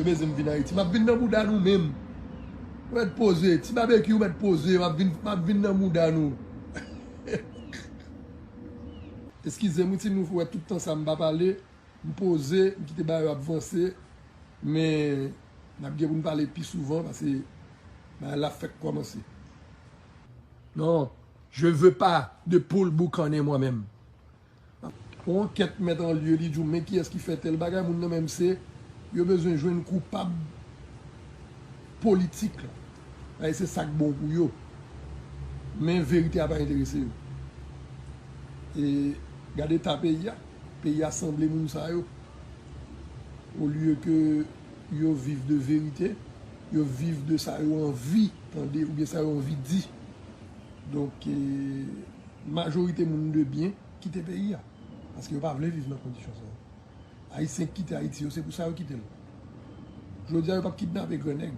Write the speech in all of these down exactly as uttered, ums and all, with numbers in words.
Bezwen m vin Ayiti. M ap vin nan bouda nou menm. Ou mèt poze. Ti Babekyou, ou mèt poze. M ap vin, m ap vin nan bouda nou. Eskize m wi, timoun, fè wè tout tan sa m pa pale. M poze, m kite bagay yo ap vanse. Men, n ap gen pou n pale pi souvan, paske bagay la fèk kòmanse. Non, je veux pas de poule boucannen mwen menm. Yon ankèt mèt an lye, li di w, men kiyès ki fè tèl bagay, moun nan menm se, yo bezwen jwenn koupab politik la. Ay, se sa k bon pou yo. Men verite a pa enterese yo. E gade eta peyi a. Peyi a sanble moun sa yo. Olye ke yo viv de verite, yo viv de sa yo anvi tande oubyen sa yo anvi di. Donk, e, majorite moun de byen kite peyi a. Paske yo pa vle viv nan kondisyon sa yo. Ayisyen k kite Ayiti yo, se pou sa yo kite l. Jodi a, yo p ap kidnape grannèg.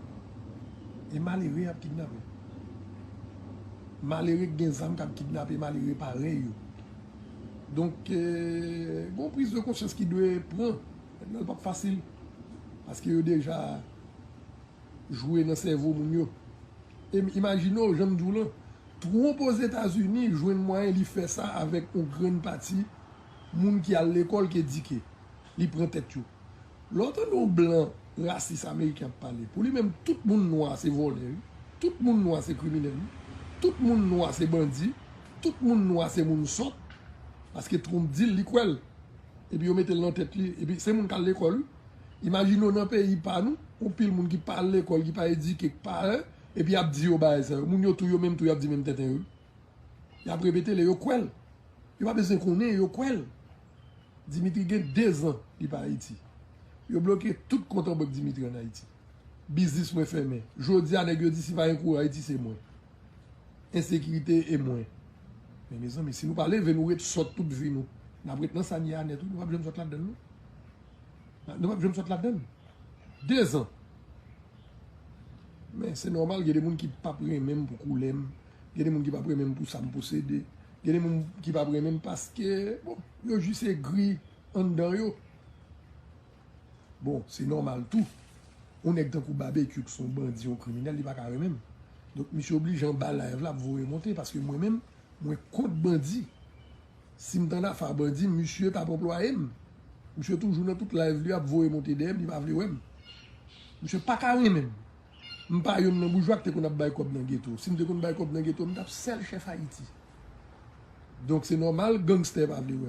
E malere y ap kidnape. Malere k gen zam k ap kidnape malere parèy yo. Donk, e, gon priz de konsyans ki dwe pran. Mentnan, l p ap fasil. Paske yo deja jwe nan sèvo moun yo. E imajine w, jan m di w lan, Trump Ozetazini jwenn mwayen li fè sa avèk yon grenn pati moun ki al lekòl, ki edike. Li pran tèt yo. Lè w tande yon blan rasis ameriken ap pale, pou li menm, tout moun nwa se vòlè, wi. Tout moun nwa se kriminèl, wi. Tout moun nwa se bandi. Tout moun nwa se moun sòt. Paske Trump di l, li kwè l. Epi yo mete l nan tèt li. Epi se moun k al lekòl, wi. Imajine w nan peyi pa nou, yon pil moun ki pa al lekòl, ki pa edike, ki pa, epi y ap di yo bagay sa yo. Moun yo tou, yo menm tou, y ap di menm tenten yo, wi. Y ap repete l, yo kwè l. Yo pa bezwen konnen, yo kwè l. Dimitri gen de zan li pa Ayiti. Yo bloke tout kont an bank Dimitri ann Ayiti. Biznis mwen fèmen. Jodi a, nèg yo di si pa gen kouran Ayiti, se mwen. Ensekirite e mwen. Men mezanmi, si nou pa leve, nou ret sòt tout vi nou, n ap ret nan sa n ye a nèt, wi. Nou p ap janm sòt ladann, non. Nou p ap janm sòt ladann. De zan. Men se nòmal, gen de moun ki p ap renmen m pou koulè m. Gen de moun ki p ap renmen m pou sa m posede. Gen de moun ki p ap renmen m paske, bon, yo jis egri anndan yo. Bon, se nòmal tou. Yon nèg tankou Babekyou ki se yon bandi, yon kriminèl, li pa ka renmen m. Donk, misye oblije anba live la ap voye monte, paske mwen menm, mwen kont bandi. Si m tande afa bandi, misye p ap anplwaye m. Misye toujou nan tout live li ap voye monte dèyè m, li pa vle wè m. Misye pa ka renmen m. M pa yonn nan boujwa ki te konn ap bay kòb nan geto. Si m te konn bay kòb nan geto, m t ap sèl chèf Ayiti. Donk, se nòmal, gangstè pa vle wè m.